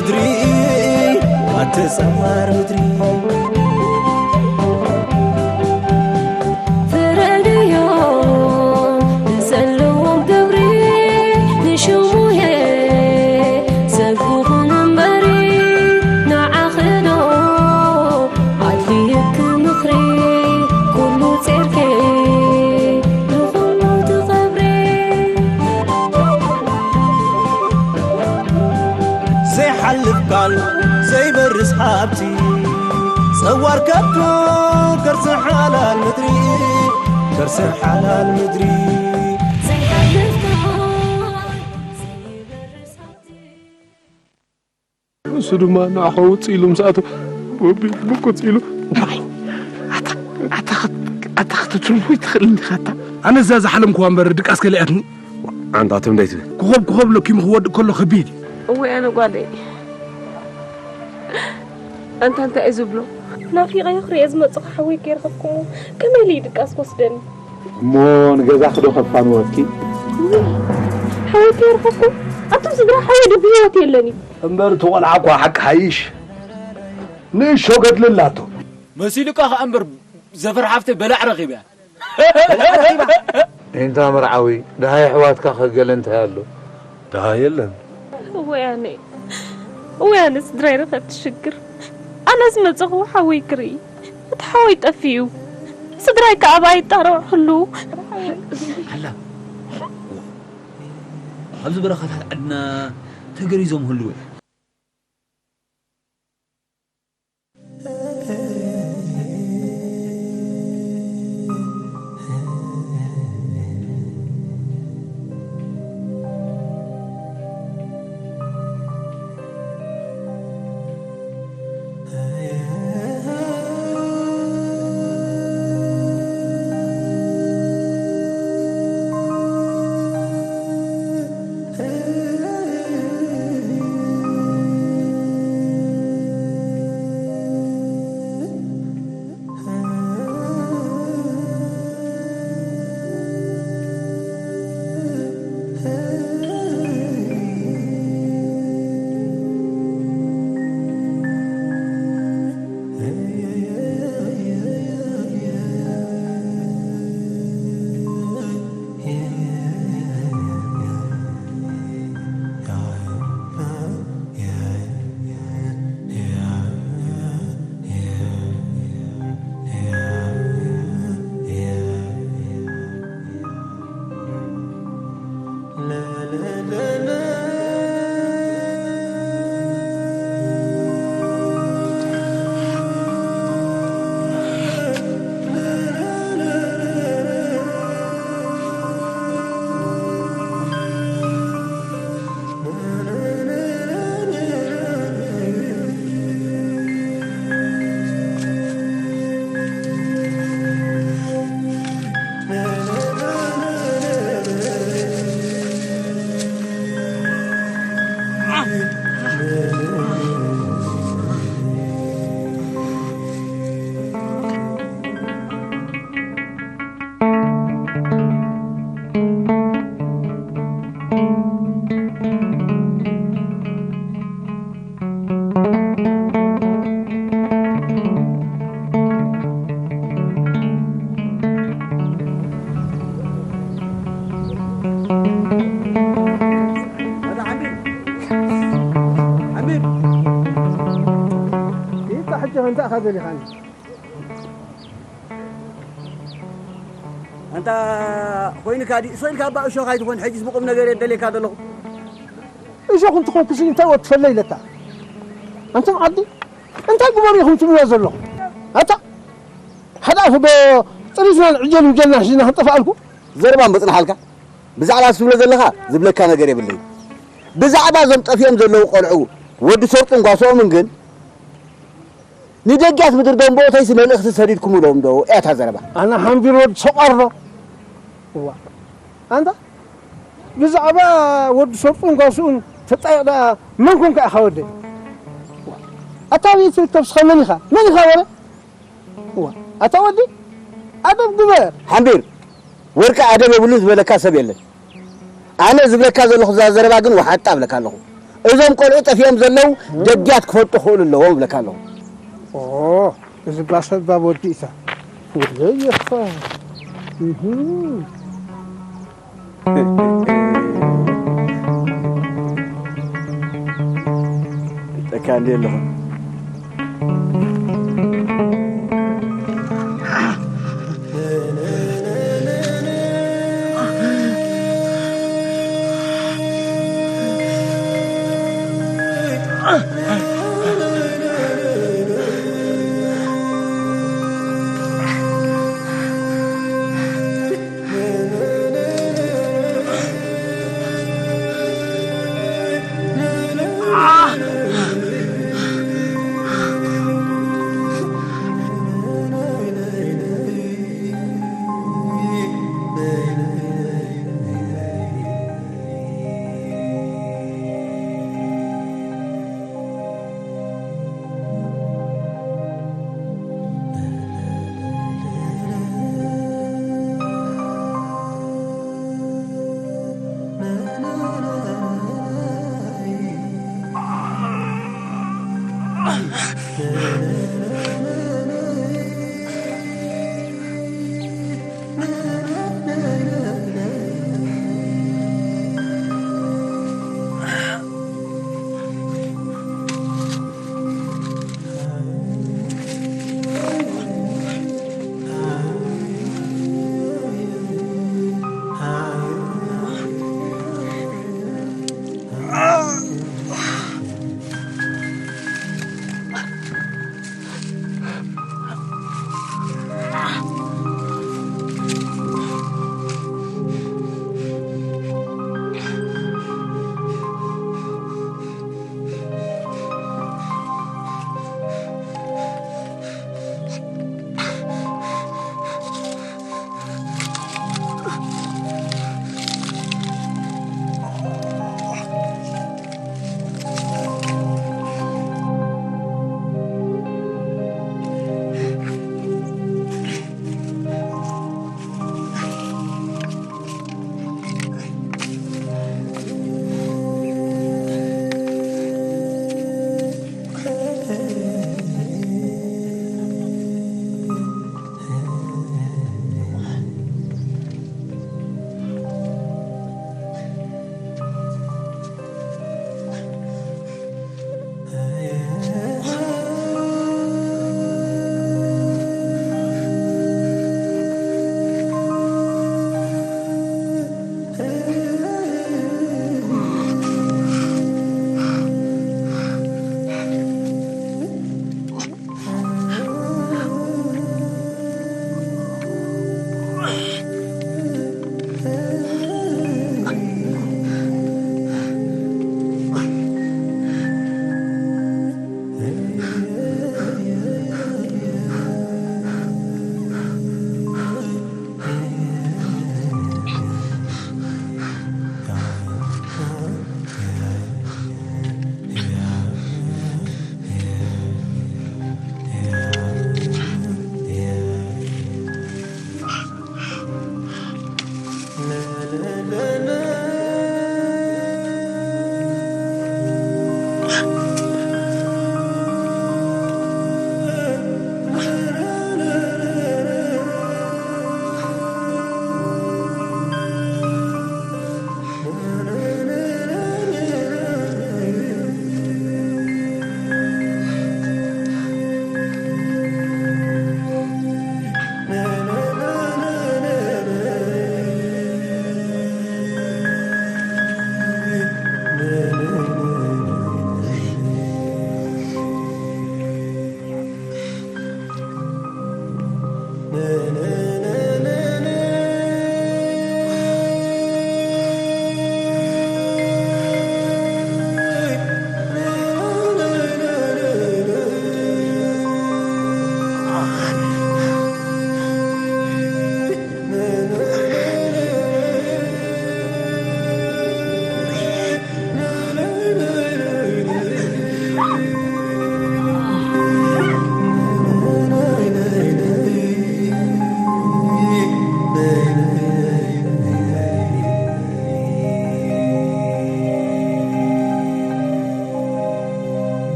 ምድሪ ኣትጸማር ምድሪ ፍረድዮ ንዘለዎም ግብሪ ንሽሙየ ሰብ ይኹን እምበሪ ንዓኽዶ ኣድልየኪ ምኽሪ ኩሉ ጼርኬ ንኹሉ ትኸብሪ። ዘይሓልፍ ቃል ዘይበርስ ሃብቲ ጸዋር ከብቱ ከርሲ ሓላል ምድሪ ከርሲ ሓላል ምድሪ። ዘይሓልፍ ቃል ዘይበርስ ሃብቲ። እሱ ድማ ንዓኻ ውፅእ ኢሉ ምስ ኣተወ ወቢሉ ብቁፅ ኢሉ ንዓይ ኣታ ኣታ ኣታ ክትትርፉ ይትኽእል እንዲኻ ኣታ ኣነ እዛ ዝሓለምክዋ እምበር ድቃስ ከሊኣትኒ ኣንታ ትም ደይ ትብል ኮኸብ ኮኸብ ለኪሙ ክወድእ ከሎ ከቢድ እዩ እወ ኣነ ጓለይ ኣንታ እንታይ እዩ ዝብሎ ናፊቐዮ ክሪኦ ዝመፅኹ ሓወይ ከይረኸብኩሞ ከመይ ኢሉ እዩ ድቃስ ክወስደኒ እሞ ንገዛኺ ዶ ከፋንወኪ? ሓወይ ከይረኸብኩ ኣቱም ስድራ ሓወይ ዶ ብህይወት የለን እዩ። እምበር እቲ ቆልዓ እኳ ሓቂ ሓይሽ ንእሾ ገድሊ ኣላቶ። መሲሉካ ከኣ እምበር ዘፈር ሓፍተይ በላዕ ረኺበያ። ኢንታ መርዓዊ ደሃይ ኣሕዋትካ ከ ገለ እንታይ ኣሎ? ደሃይ የለን። እወያነ እወያነ ስድራይ ረኸብቲ ሽግር ኣነ ዝመጸኹ ሓወይ ክርኢ እቲ ሓወይ ጠፊኡ ስድራይ ከኣ ብኣይ ይጣረዑ ህልዉ። ኣላ ኣብዚ በረኻታት ዓድና ተገሪዞም ህልዉ። ኣንታ ኮይንካ ዲእ እሶ ኢልካ እባ እሾኽ ኣይትኾን ሕጅስ ብቁም ነገር እየ ደልየካ ዘለኹ እሾኽ እንትኾንኩስ እንታይ ወትፈለ ኢለካ ኣንቱም ዓዲ እንታይ ግበሩ ኢኹም ትብልዎ ዘለኹም ኣታ ሓደ ኣፉ ዶ ጥሪትና ንዕጀል ውጀልና ሒዝና ክንጠፍኣልኩ ዘረባ ምፅንሓልካ ብዛዕባ ትብሎ ዘለኻ ዝብለካ ነገር የብለይ ብዛዕባ እዞም ጠፊኦም ዘለዉ ቆልዑ ወዲ ሰርጡን ጓስኦምን ግን ንደጊያት ምድሪ ዶ እምበኦተይሲ መልእኽቲ ሰዲድኩምሎም ዶ እያ እታ ዘረባ። ኣነ ሓምቢር ወዲ ሰቋር ዶ እዋ ኣንታ ብዛዕባ ወዲ ሰርጡን ጓስኡን ተጣይቕ ደኣ መን ኮንካ ኢኻ ወደይ? ኣታ ኣበይ ትርከብ ስኻ መን ኢኻ? መን ኢኻ ወረ? እዋ ኣታ ወዲ ኣደብ ግበር። ሓምቢር ወርቂ ኣደብ የብሉን ዝበለካ ሰብ የለን። ኣነ ዝብለካ ዘለኹ እዛ ዘረባ ግን ወሓጣ እብለካ ኣለኹ። እዞም ቆልዑ ጠፊኦም ዘለዉ ደጊያት ክፈልጡ ክኽእሉ ኣለዎም እብለካ ኣለኹ። ኦ፣ እዚ ባሰባ ወዲ ኢታ። ወደየፋ። እህ። ጠካ እንዴ ኣለኹ።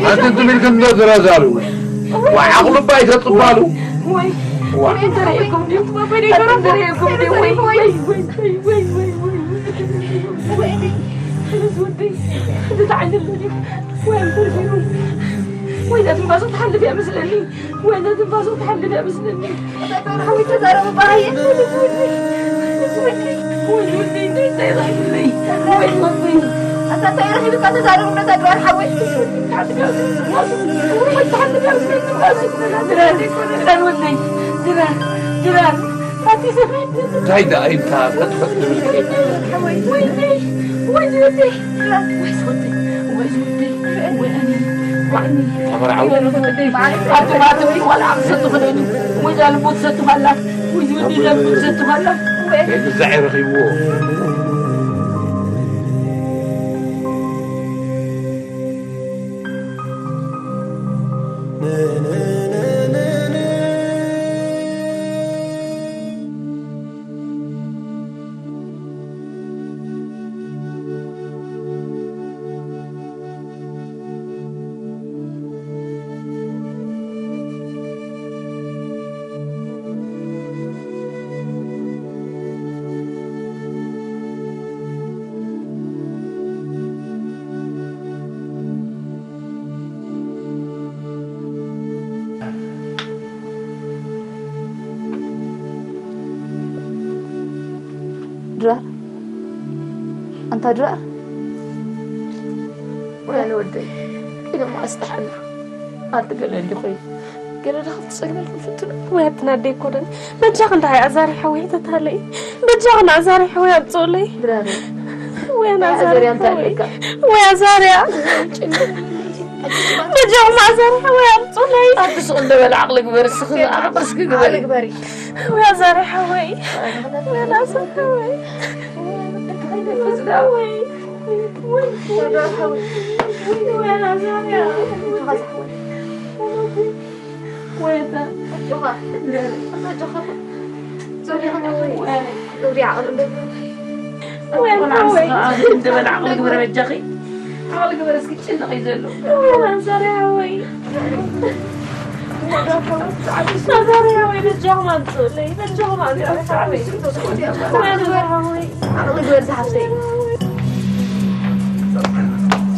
ኣንተ ትብል ከም ዘረዛሉ ወይ ዓቕሉ ባይ ተጽባሉ። ወይ ትንፋሱ ትሓልፍ እያ መስለኒ። ወይ ትንፋሱ ትሓልፍ እያ መስለኒ። ኣታ ገብረ ሓወይ ተዛረቡ በሃየ። ወይ ወደይ፣ እንታይ ይረኺብለይ? ወይ ወደይ። ኣታ እንታይ ረኺብካ ተዛረቡ ነታ ገብረ ሓወይ? ድራር፣ ድራር ወደይ፣ ድራር፣ ድራር። ኣቲ ሰበይ። እንታይ ደኣ ኢልካ ፈጥፈጥ ትብል? ወይ ወደይ፣ ወይ ወደይ። ተመርዓው። ኣቶም ኣቶም ዋላ ኣምሰቱ ክደኒ ወይ ዛልቦት ሰቱ ሃላ ወይ ዝወዲ ዛልቦት ሰቱ ሃላ። ግዛዕ ረኺብዎ። ድራር፣ ኣንታ ድራር። ወያነ ወደይ፣ ኢለ መዓስ ደሓና? ኣንቲ ገለ እንዲ ኮይኑ፣ ገለ ደኣ ክትጸግመልኩም ፍትኑ። ወይ ኣትና ኣደይ ኮደን፣ በጃኺ እንዳ ኣዛርያ ሓወይ ሕተታለይ። በጃኺ ንኣዛርያ ሓወይ ኣምጽኡለይ። ድራር፣ ወያነ ኣዛርያ ኣዛርያ እንታይ ሓወይ። ኣለካ? ወይ ኣዛርያ። በጃኹም ኣዛርያ ሓወይ ኣምጽኡለይ። ኣንቲ ስቕ እንደ በለ ዓቕሊ ግበሪ፣ እስኺ ዓቕሊ እስኪ ግበሪ። ዓቕሊ ግበሪ። ወይ ኣዛርያ ሓወይ። ወይ ኣዛርያ ሓወይ።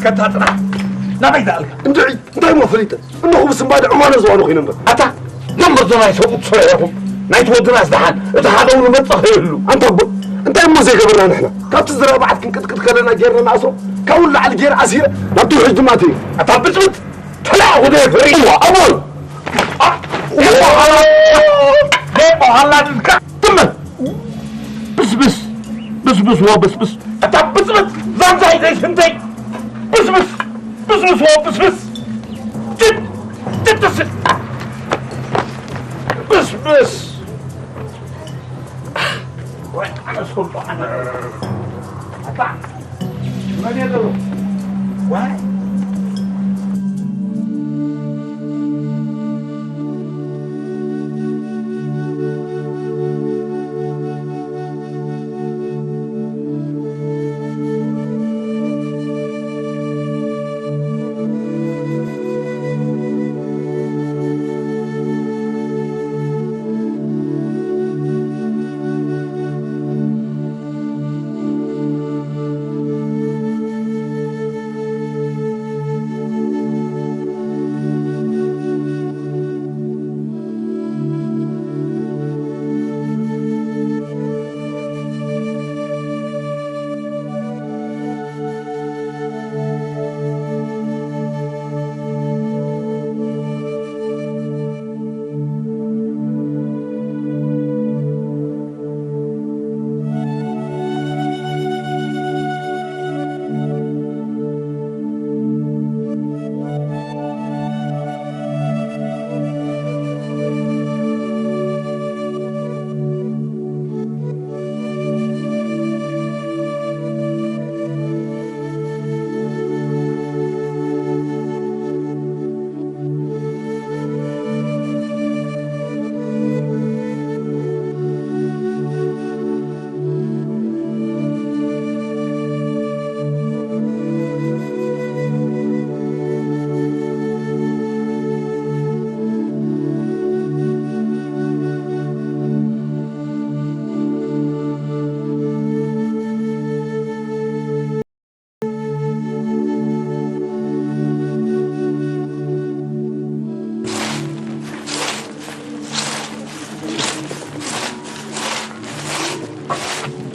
ከታ ጥራሕ ናበይ ደኣልካ? እንድዒ፣ እንታይ እሞ ፈሊጠ? እነኹ ብስንባደ ዕማኖ ዝዋኑ ኮይነ እምበር። ኣታ፣ ደንበርዶ ናይ ሰብኡት ስራሕ ኢኹም። ናይቲ ወድናስ ደሓን፣ እቲ ሓደ እውን መጸኸ የሉ። ኣንታ ኣቦ፣ እንታይ እሞ ዘይገበርና ንሕና? ካብቲ ዝረብዓት ክንቅጥቅጥ ከለና ጌርና ንኣስሮ፣ ካብኡ ንላዕሊ ጌር ኣሲረ፣ ናብቲ ውሕጅ ድማ ኣትየ። ኣታ ብጽብጥ፣ ተላእ ወደ ፍሪ። እዋ፣ ኣቦይ! ኣ-፣ እዋ፣ ኣላ-፣ እዋ፣ ኣላ-፣ ትመን! ብስብስ፣ ብስብስ፣ ወ ብስብስ። ኣታ ብስብስ፣ ዛንዛይ ዘይስንተይ። ብስብስ፣ ብስብስ፣ ወ ብስብስ። ጭድ፣ ጭድ፣ ስድ። ብስብስ። ወይ፣ ኣነ ሶሎ፣ ኣነ። ኣታ፣ መን የለው? ዋይ።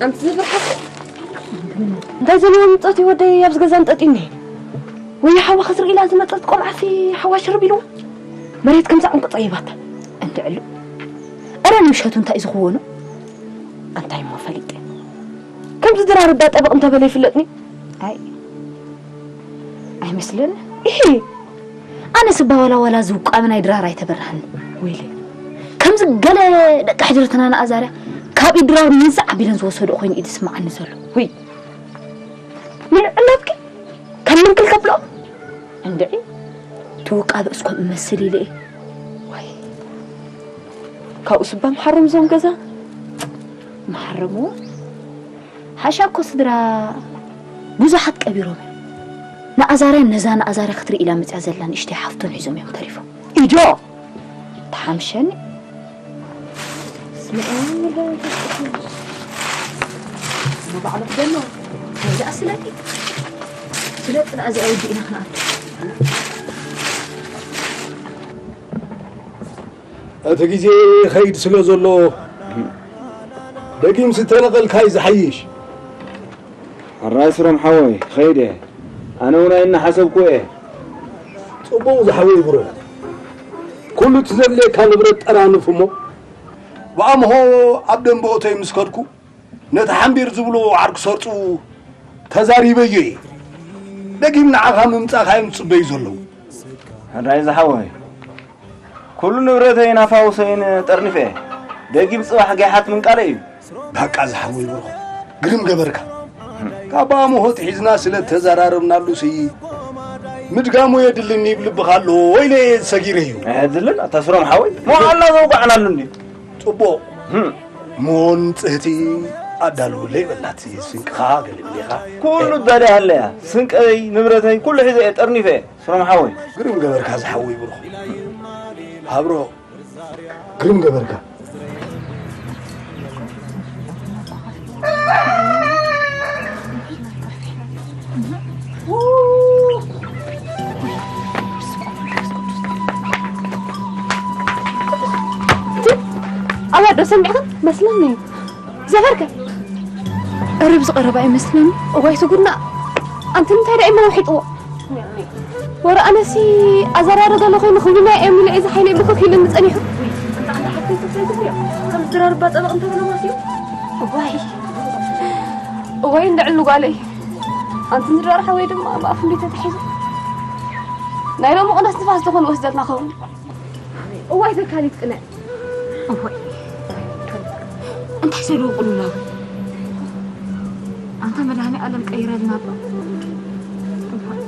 ኣንቲ ዝብርሓት እንታይ ዘለዎ ምጸት እዩ ወደይ ኣብዚ ገዛ እንጠጢኒ? ወይ ሓዋ ክትርኢ ኢላ ዝመጸት ቆምዓሲ ሓዋ ሽርብ ኢሉ መሬት ከምዛ ዕንቁ ጸይባታ። እንድዕሉ። ኣረ ንምሸቱ እንታይ እዩ ዝኽወኑ? ኣንታይ እሞ ፈሊጠ። ከምዚ ድራርባ ጠበቕ እንተበለ ይፍለጥኒ? ኣይ፣ ኣይመስልን። እሂ፣ ኣነ ስባ ዋላ ዋላ ዝውቃበ ናይ ድራር ኣይተበርሃኒ። ወይለ፣ ከምዚ ገለ ደቂ ሕድርትና ንኣዛርያ ካብ ኢድ ድራር ምንዛዕ ኣቢለን ዝወሰድኦ ኮይኑ እዩ ዝስምዓኒ ዘሎ። ውይ፣ ምን ዕላብኪ? ካብ ምንክል ከብሎ? እንድዒ፣ ትውቃበ እስኮም እመስል ኢለ እየ። ወይ፣ ካብኡ ስባ መሓረም እዞም ገዛ? መሓረምዎ? ሓሻ እኮ ስድራ ብዙሓት ቀቢሮም እዮም። ንኣዛርያን ነዛ ንኣዛርያ ክትርኢ ኢላ መፅያ ዘላ ንእሽተይ ሓፍቱን ሒዞም እዮም ተሪፎም። ኢዶ! ተሓምሸኒ። ስምዐኒ ወላ መንፈስ ቅዱስ። እሞ ባዕሉ ክደሎ። ከምዚ ኣስለኪ። ስለጥ ደኣ እዚኣ ወዲእና ክንኣቱ። እቲ ግዜ ይኸይድ ስለ ዘሎ፣ ደጊምሲ ተነቐልካ እዩ ዝሓይሽ። ሕራይ ስሮም ሓወይ፣ ክኸይድ እየ። ኣነ እውን ኣይናሓሰብኩ እየ። ጽቡቕ ዝሓወይ ብሮ። ኩሉ እቲ ዘድልየካ ንብረት ጠራንፍ እሞ፣ ብኣምሆ ኣብ ደንበ እቶይ ምስ ከድኩ፣ ነቲ ሓምቢር ዝብልዎ ዓርኪ ሰርጹ ተዛሪበዮ እየ። ደጊም ንዓኻ ምምጻእኻ እዮም ዝጽበዩ ዘለዉ። ሕራይ ዝሓወይ፣ ኩሉ ንብረተይን ኣፋውሰይን ጠርኒፈ እየ። ደጊም ጽባሕ ገይሓት ምንቃለይ እዩ። በቃ ዝሓወይ ብርኹ፣ ግርም ገበርካ። ካብ ኣምሆ ሒዝና ስለ ተዘራረብናሉሲ፣ ምድጋሙ የድልን ይብል ልብኻ ኣሎ ኢለ እየ ሰጊረ እዩ። ኣየድልን፣ ኣታ ስሮም ሓወይ፣ መዋዕልና ዘውቃዕናሉ እንድዩ። ጽቡቕ። ህም። እሞ ንጽህቲ ኣዳልውለይ በላት፣ ስንቅኻ ገለ እንዲኻ። ኩሉ ኣዳልያ ኣለያ። ስንቀይ፣ ንብረተይ፣ ኩሉ ሒዘ እየ ጠርኒፈ እየ። ስሮም ሓወይ። ግርም ገበርካ ዝሓወይ ብሩኽ። ሃብሮ፣ ግርም ገበርካ። ኣላ ዶ ሰሚዕኽን መስለኒ። ዘፈርከ? እርብ ዝቐረባ ይመስለኒ። እዋይ ስጉድና። ኣንቲ እንታይ ደኣ ይመውሒጥዎ? ወረ ኣነሲ ኣዘራሪ ዘሎ ኮይኑ ክብሉና እዮም ኢለ እዚ ሓይለ ብኮክ ኢሉኒ ጸኒሑ። ኣንታ ኣንታ ሓፍተይ ትፍለይ ትፍለይ። ከም ዝድራርባ ጸበቕ እንተበለ ማስዩ። እዋይ። እዋይ እንድዕሉ ጓለይ። ኣንቲ ዝድራር ሓወይ ድማ ብኣፍ እንዴት ተታሒዙ። ናይ ሎሚ ቕነስ ንፋስ ዝኾነ ወስደትና ኸውን። እዋይ ዘካሊት ቅነ። እዋይ። እንታይ ዘለዎ ቅልውላው? ኣንታ መድኃኔ ዓለም ቀይረልና እባ። እዋይ።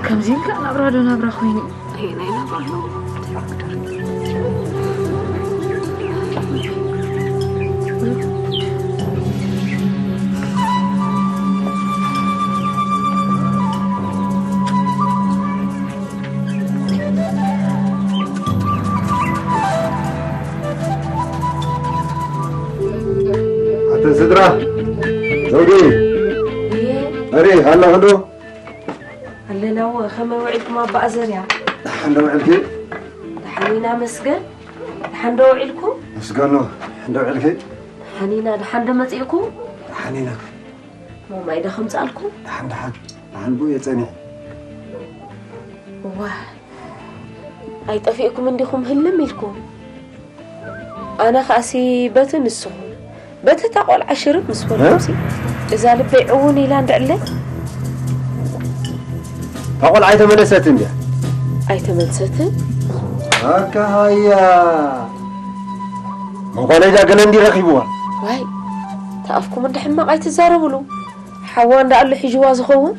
ከምዚ ኢልካ ናብራ ዶ ናብራ ኮይኑ? ኣየ፣ ናይ ናብራ ኣሎ። ኣተን ስድራ፣ ዘውዲ፣ እየ። መሪ፣ ኣለኽዶ? ኣለና፣ እወ፣ ከመይ ውዒልኩም ኣባ ኣዘርያ? ደሓን ዶ ውዒልኪ? ደሓን ኢና መስገን። ደሓን ዶ ውዒልኩም? መስገን ነው። ደሓን ዶ ውዒልኪ? ደሓን ኢና፣ ደሓን ዶ መጺእኩም? ደሓን ኢና። ሞማይ ዶ ከምጻልኩም? ደሓን፣ ደሓን። ደሓን ብኡ እየ ጸኒሐ። እዋ፣ ኣይጠፊእኩም እንዲኹም ህልም ኢልኩም። ኣነ ኸኣሲ በቲ ንስኹም፣ በቲ እታ ቈልዓ ሽርብ ምስ በልኩምሲ፣ እዛ ልበይ ዕውን ኢላ እንድዕለ። እታ ቈልዓ ኣይተመለሰትን ድያ? ኣይተመልሰትን። ኣካ ሃያ። ሞባይለይ ዳ ገለ እንዲ ረኺብዋ? ዋይ፣ ተኣፍኩም እንደ ሕማቕ ኣይትዛረቡሉ። ሓዋ እንዳ ኣሎ ሒጅዋ ዝኸውን።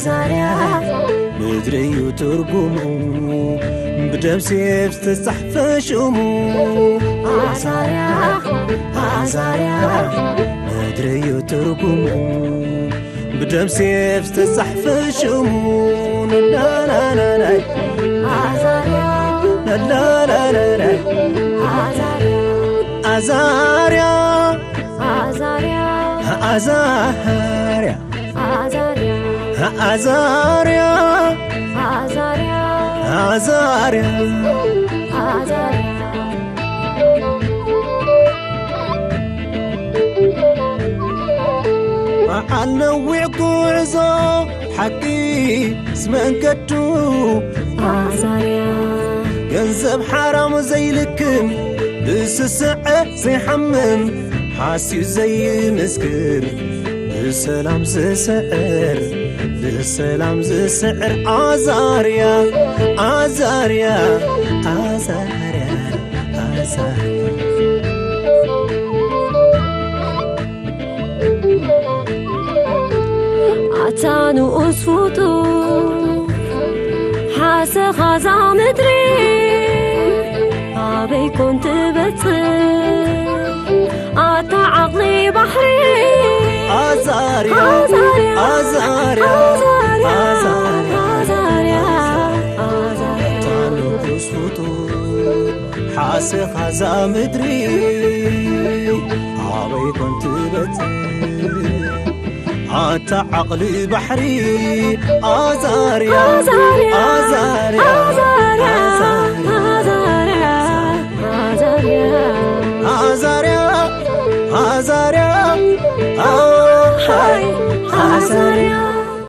ኣዛርያ ምድሪ እዩ ትርጉሙ፣ ብደም ሴፍ ዝተጻሕፈ ሽሙ። ኣዛርያ፣ ኣዛርያ ምድሪ እዩ ትርጉሙ፣ ብደም ሴፍ ዝተጻሕፈ ሽሙ። ናናናናይ፣ ኣዛርያ፣ ናናናናይ፣ ኣዛርያ፣ ኣዛርያ፣ ኣዛርያ፣ ኣዛርያ፣ ኣዛርያ፣ ኣዛርያ፣ ኣዛርያ፣ ኣዛርያ፣ ኣዛርያ። በዓል ነዊዕ ጉዕዞ ሓቂ ዝመንገዱ ኣዛርያ። ገንዘብ ሓራም ዘይልክም፣ ብስስዐ ዘይሓምም፣ ሓስዩ ዘይምስክር፣ ብሰላም ዝስዕር፣ ብሰላም ዝስዕር ኣዛርያ፣ ኣዛርያ፣ ኣዛርያ፣ ኣዛርያ። ኣታ ንኡስ ፍጡር ሓሰኻ እዛ ምድሪ ኣበይ ኮን ትበጽሕ? ኣታ ዓቕሊ ባሕሪ ኣዛርያ፣ ኣዛርያ፣ ኣዛርያ፣ ኣዛርያ፣ ኣዛርያ፣ ኣዛርያ፣ ኣዛርያ። ኣታ ንኡስ ፍጡር ሓሰኻ እዛ ምድሪ ኣበይ ኮን ትበጽሕ? ኣታ ዓቕሊ ባሕሪ ኣዛርያ፣ ኣዛርያ፣